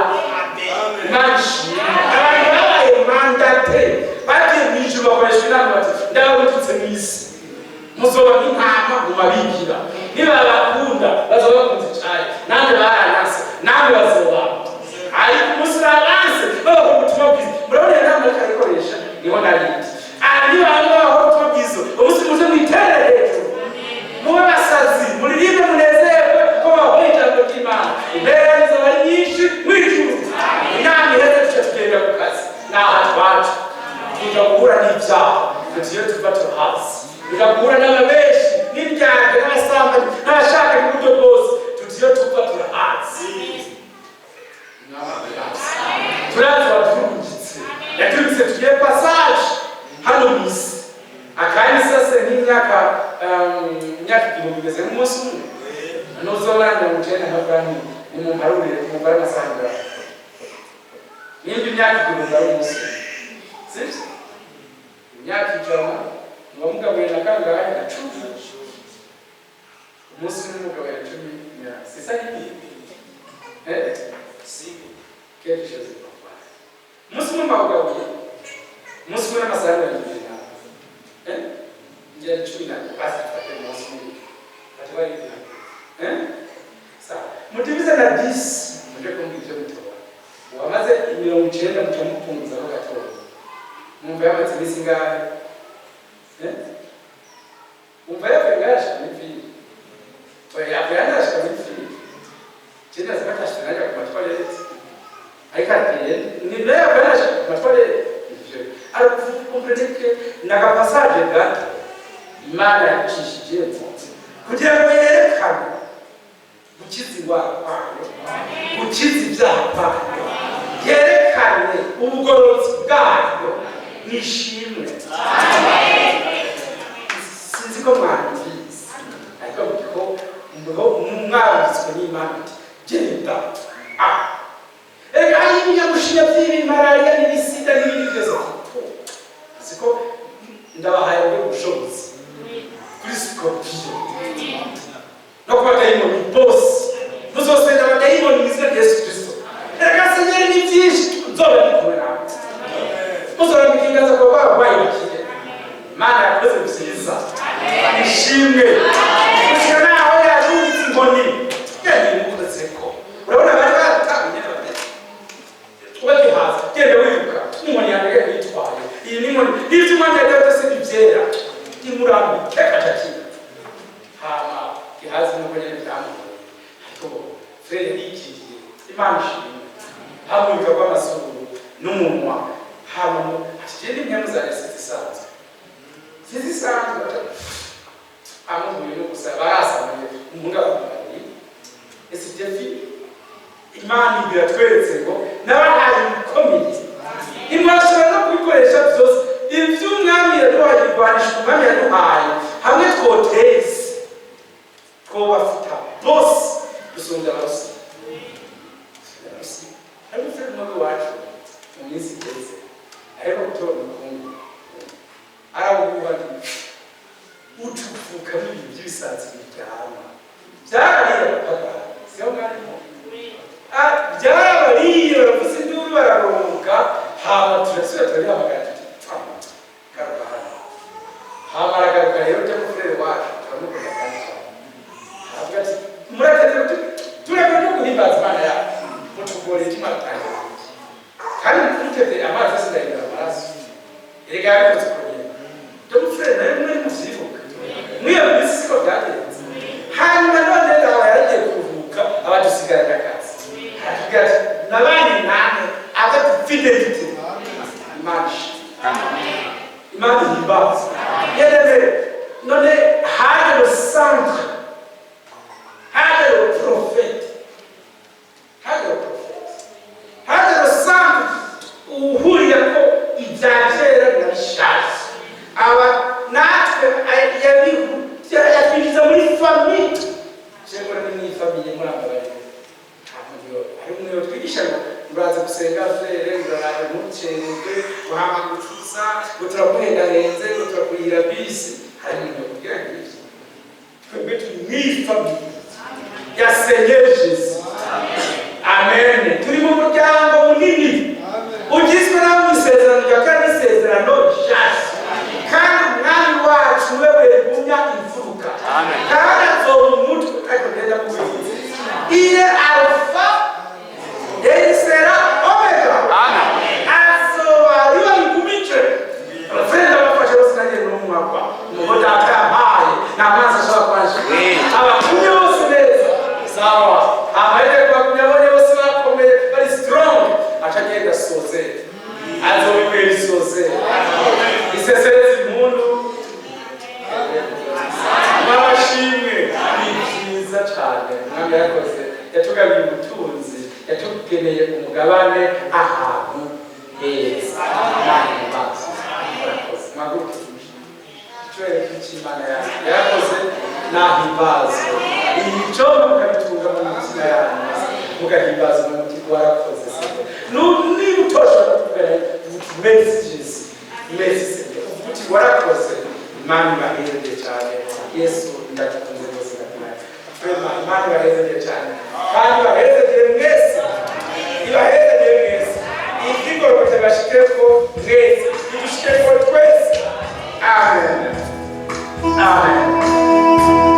Imana ishimwe, abantu babaye mandatés, bagiye mu ijuru, bakoresha inama bati: "Ndababututse mu isi, muzoba nk'intama mu mabikira. Nibabakunda bazoba bakunze cyane, namwe baranase, namwe bazoba, ariko umunsi babanse babaha ubutumwa bwiza." Murabona iyo nama ariko arayikoresha, niho narindi aha, niba babaha ubutumwa bwiza, umunsi muze mwiterere hejuru, mube basazi, muririmbe, munezerwe ko babahoye ijambo ry'Imana. Imbere izoba ari nyinshi mw'ijuru. Inama iheze, tuca tugenda ku kazi. Nuzobara 90 nkavuga nti nimumparurire umubare amasaha angahe? Nimba imyaka 1000 ari umunsi umwe, sibyo? Imyaka 100 muba mugabuye na kangahe? Na 10. Umunsi umwe mugabuye na 10, c'est ça l'idée? Eh? Quelque chose de normal. Umunsi umwe mbawugabuye, umunsi umwe n'amasaha 24. Eh? Ngira 14, basi tufate umunsi umwe. Bati eh? Sawa. Mutimize na 10, muje kumbwira ivyo mutora. Uwamaze 90 muca mupunguzaho gatoya. Mwumva yamaze iminsi ingahe? Eh? Umva yavuye ngaho ashika muri ville. Oya, yavuye hano ashika muri ville. Je ndazi ko atashitse najya ku ma toilettes. Ariko ateye, ni nayo yavuye hano ashika ku ma toilettes. Ivyo. Alors vous comprenez que n'aka passage gato Imana yacishijemo kugira ngo yerekane gukiza indwara kwayo, gukiza ibyaha kwayo, yerekane ubugororotsi bwayo nishimwe. Sinzi ko mwabyize, ariko ko mwabitswe n'Imana ati genda. Ah, ega hari ibinyamushinya by'ibi, malariya n'ibisida n'ibindi byose. Siko ndabahaye ubwo bushobozi kuri scorpion no kuba dayimoni bose, muzosenda abadayimoni mu izina rya Yesu Kristo. Erega senyeri ni byinshi, nzoba ndi kumwe nawe, muzorambika ibiganza ku barwayi bakire. Imana yakoze byiza, ishimwe. Gushika naho yarungitse inkoni genda imukozeko. Urabona bari baratanguye nyene bameze ubagihaza, genda wiruka inkoni yanjye, genda uyitwaye. Iyi ni inkoni n'ibyo umwanya ya Dawidi se ntibyera, imurambike kacakiye. Hama Gihazi nuko nyene byamugoye, ariko frère yarikiriye. Imana ishimwe. Hamurika kw'amazuru n'umunwa, hama ati je n'impemu zanjye sizisanzwe, sizisanzwe. Amuhuye no gusa barasamuye umuhungu akumubariye ese jefi. Imana iratweretse ngo n'abahaye ibikomeye imwashobora no kubikoresha byose. Iby'umwami yaduhaye, irwanisha umwami yaduhaye, hamwe twoteze twobafita bose gusumbya abarusi. Ariko frère umwe wacu mu minsi igeze ariko gutora umukungu arawuhuha, ucupfukamo ibintu by'ibisazi biryama byarariye abapagani, siyo mwarimo? Byarabariye, baravuza induru, bararuhuka. Hama turasubira turabihamagara tuti garuka hano. Hama aragaruka. Rero ujya mu frère wacu turamukunda kandi cyane. Aravuga ati murateze kuti turebe no guhimbaza Imana yacu, mutugoreye iki? Mwatangira kandi muteze amazi yose ndahindura amaraso. Erega yabikoze uko nyene. Ujya mu frère nawe muri muvyibuka mwiyo minsi siko byagenze? Hanyuma none nawe yaragiye kuruhuka, abadusigaranye akazi. Aratubwira ati nabanye namwe avec fidélité. Imana ishimwe, Imana ihimbaza. Bien-aimé, none haje le centre, haje le prophète, haje le prophète, haje le centre uhurira ko ibya kera na bishaje. Aba natwe yatwinjiza muri famille. Shengura ni mu famille muri aba. Hari umuntu twigisha ngo uraza gusenga frère, uraraje ntucererwe, uhama gucuza ngo turaguhendahenze, ngo turakurihira bisi. Hari umuntu yakubwira ngivyo? Twebwe turi mw'iyi famille ya Seigneur Jésus. Amen. Turi mu muryango munini ugizwe n'abo mu isezerano rya kane n'isezerano rishasha, kandi umwami wacu niwe wegumya imfuruka kandi azoba umutwe. Ariko ngenda mubwiye, il est alpha et il sera omega. Azoba ariwe bigumije. Abafurenda bafashe bose, nanjye n'umwakwa umugo data yampaye nta mazi ashobora kwanje abakumye bose neza. Sawa, amahirwe kubagumya, abonye bose bakomeye, bari strong, aca agenda asoze. Azoba ibuye risoze isesereza impundu n'amashimwe. Ni byiza cyane. Umwami yarakoze, yatugabiye ubutunzi, yatugeneye umugabane ahantu heza. Imana ihimbaze. Murakoze, mwaguruke icyubahiro cy'Imana yacu. Yarakoze, nahimbazwe. Icyo Mugahimbaza umuti warakoze Seigneur. Niba utoshobora kuvuga rero, uvuga uti merci Jésus, merci Seigneur, uvuga uti warakoze. Imana ibahezegere cyane. Yesu ndagukunze rwose, ndakubaye vraiment. Imana ibahezegere cyane kandi ibahezegere mwese, ibahezegere mwese. Ivyigorogota bashikeko mwese, idushikeko twese. Amen, amen.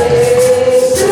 Yesu.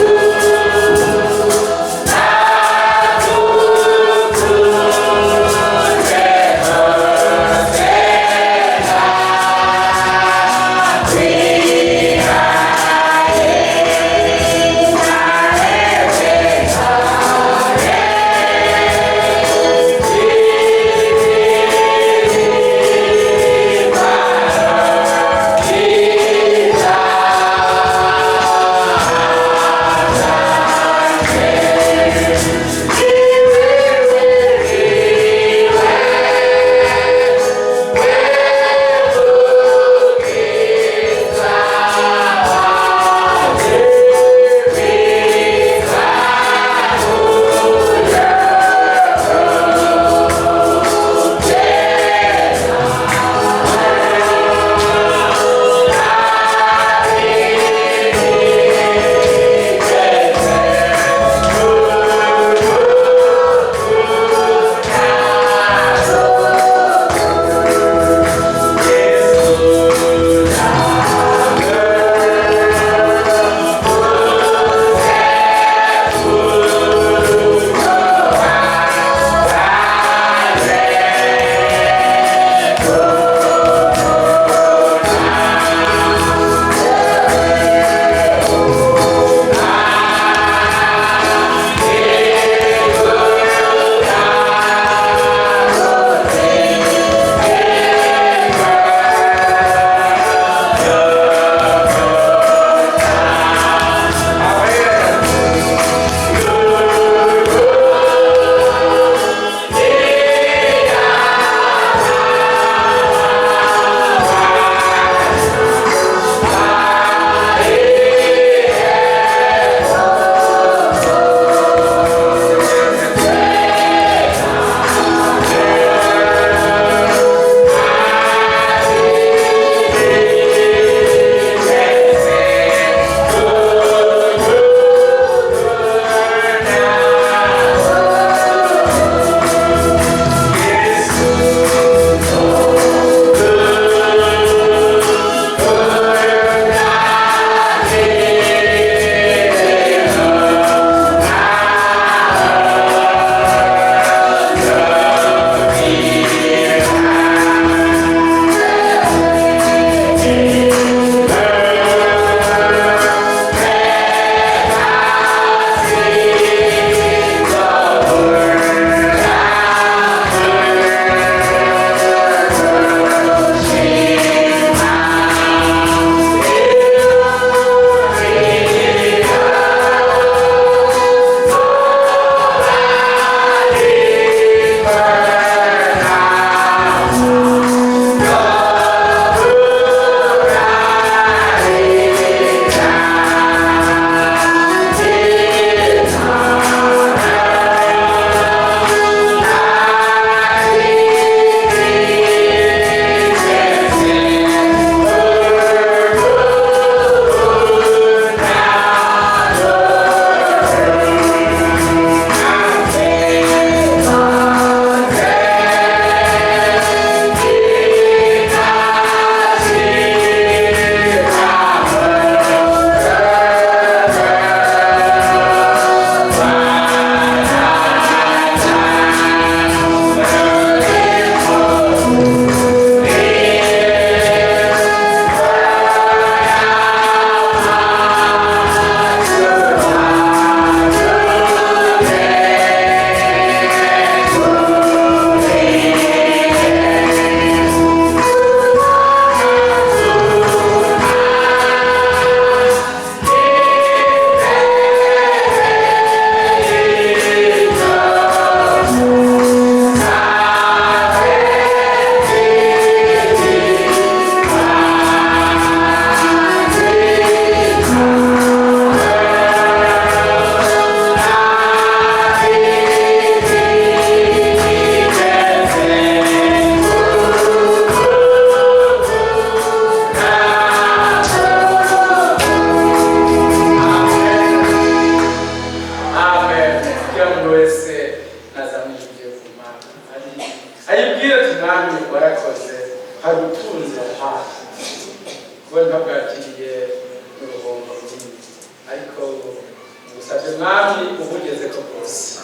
Umwami ubugeze ko bwose,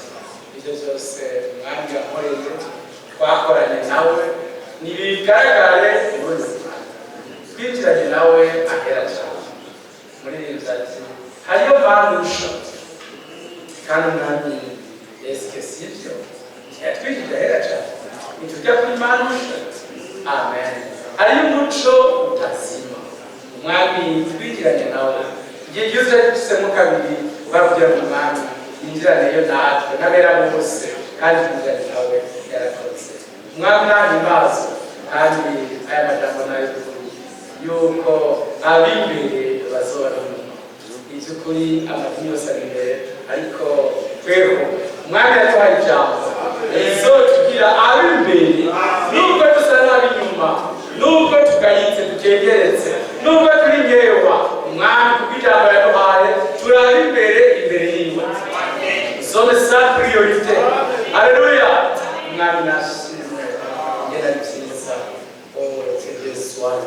ibyo byose Umwami yakoreye, twakoranye nawe, ntibigaragare muri twinjiranye nawe ahera cyane. Muririmbyi ati: "Hariyo manusha." Kandi Umwami, eske sibyo? Ntiyatwinjije ahera cyane? Ntitujya kuri manusha? Amen. Hariyo umuco utazima. Umwami twinjiranye nawe, igihe cyose dusemo kabiri bavugira mu Mwami yinjiraneyo natwe n'abera bose, kandi twinjiranye nawe. Yarakoze Umwami nahimbazo. Kandi aya majambo nayo kuri yuko ab'imbere bazora inyuma. Iby'ukuri amadini yose ari imbere, ariko tweho Umwami yaduhaye ijambo rizotugira ab'imbere, nubwo dusa n'ab'inyuma, nubwo tugayitse, ducengeretse, nubwo turi nkewa. Umwami kuko ijambo yaduhaye, turi ab'imbere imbere yiwe. Sommes sa priorité. Alléluia. Umwami nashimwe. Ngenda ni byiza. Oh, que Dieu soit.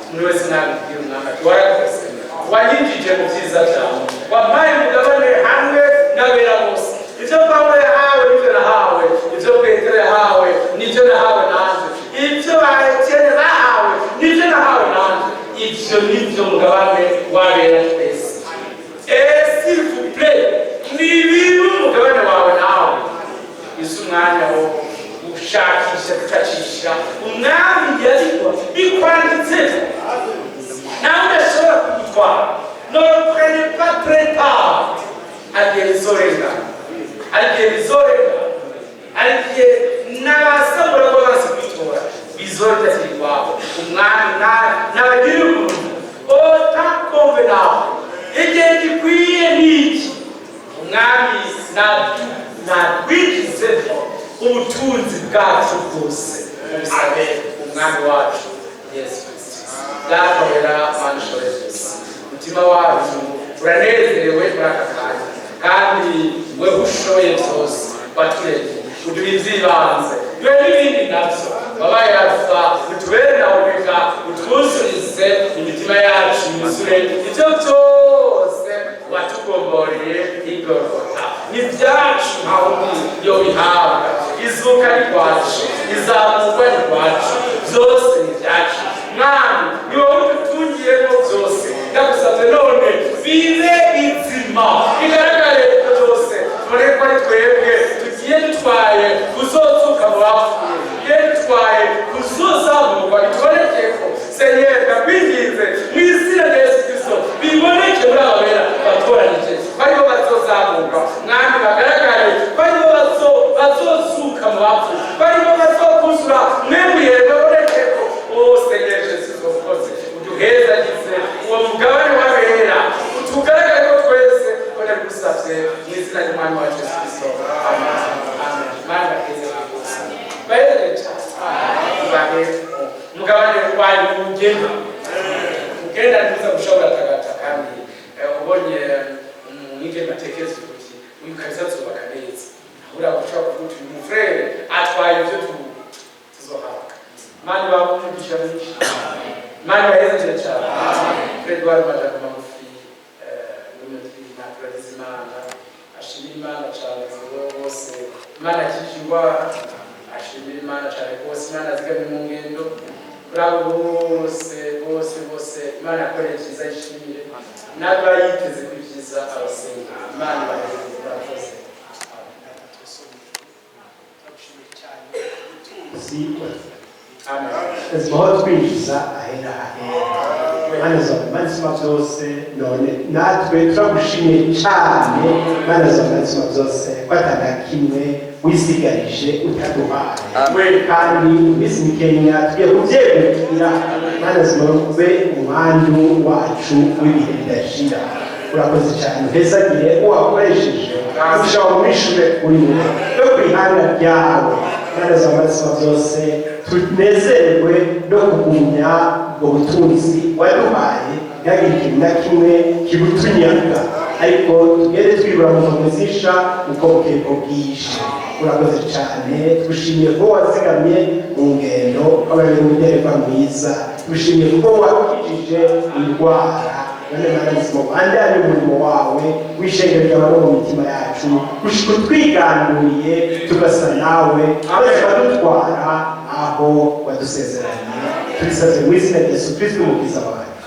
Umuntu wese nabibwira Umwami ati: "Warakoze, wanyinjije mu byiza byawe, wampaye umugabane hamwe n'abera bose." Ibyo Pawulo yahawe nibyo nahawe, ibyo Petero yahawe nibyo nahawe nanjye, ibyo ba Etienne bahawe nibyo nahawe nanjye. Ibyo nibyo mugabane w'abera twese. Et s'il vous plaît, nibibe umugabane wawe nawe. Isi umwanya wo gushakisha, gucacisha Umwami yariko bikwanditseho, nawe udashobora kugutwara. Ne le prenez pas très tard. Hari igihe bizorenga, hari igihe bizorenga, hari igihe n'abasabura ko bazi kwitora bizora bitakiri iwabo. Umwami n'abagirira ubuntu au temps convenable. Igihe gikwiye ni iki. Umwami natwinjizemo ubutunzi bwacu bwose. Mubisabe Umwami wacu Yesu Kristo. Data wera, Mana ushoboye byose, umutima wacu uranezerewe muri aka kanya, kandi wewe ushoboye byose waturemye, uduha iby'ibanze, duhe n'ibindi nabyo. Wabaye Alfa, utubere na Omega, utwuzurize imitima yacu, yuzure ibyo byose watugomboreye igorogota. Ni ibyacu, nta wundi yobihabwa. Izuka ni rwacu, izamurwa ni rwacu, byose ni ibyacu. Mwami, ni wowe udutungiyemo byose. Ndagusabye none bibe bizima, bigaragare byose, tubone ko ari twebwe tugiye dutwaye kuzozuka mu bapfuye, tugiye dutwaye kuzozamurwa. Bitubonekeko, Seigneur. Ndakwinginze mu izina rya Yesu Kristo, biboneke muri aba bera batoranije ko aribo bazozamurwa. Mwami, bagaragare ko aribo bazozuka mu bapfuye, ko aribo bazokuzura mwemuye. Babonekeko. O Seigneur Jésus, ukoze uduhezagize uwo mugabane w'abera, utugaragare ko twese ko. Ndabigusabye mu izina ry'Umwami wacu Yesu Kristo. Amen, amen. Mana baheze rwose, baheze cyane, bahe umugabane wanyu ugenda ugenda, ntuza gushobora tagata. Kandi ubonye umwigeme atekereza uti: "Uyu kabisa azubaka neza," uriya ushobora kuvuga uti: "Uyu mufrere atwaye ibyo tuzohabwa." Mana ibahe umugisha mwinshi, Mana ibahezagire cyane. Fred wari amajambo magufi n'inama. Imana ashimira Imana cyane kubo bose Imana akijije indwara, ashimira Imana cyane rwose Imana azigamye mu ngendo. Kuri abo bose bose bose Imana yakoreye cyiza, yishimire n'aba yiteze ko ibyiza abasenga. Imana ibaheze. Murakoze. Turagushimiye cyane ubutunzi. Amen. Aho twinjiza ahera ahera, Mana Mana isumba byose, none natwe turagushimiye cyane, Mana Mana isumba byose, ko atana kimwe wisigarije utaduhaye. Kandi iminsi mikenya tugiye kubyegukira. Mana zima, ube umwandu wacu w'ibihe bidashira. Urakoze cyane. Uhezagire uwakoresheje kurusha wamwishure uri we no ku ihanga ryawe. Mana zima byose, tunezerwe no kugumya ubwo butunzi waduhaye, ntihagire ikintu na kimwe kibutunyaga, ariko tugende twibura mu zisha uko bukeye ko bwije. Urakoze cyane. Tugushimiye ko wazigamye mu ngendo, wabaye umudereva mwiza. Tugushimiye kuko wakijije indwara. None Mana nzima, ubandanye umurimo wawe w'ishengero ryawe no mu mitima yacu, gushika utwiganduriye tugasa nawe, maze ukadutwara aho wadusezeranye. Tubisabye mu izina rya Yesu Kristo, Umukiza wacu.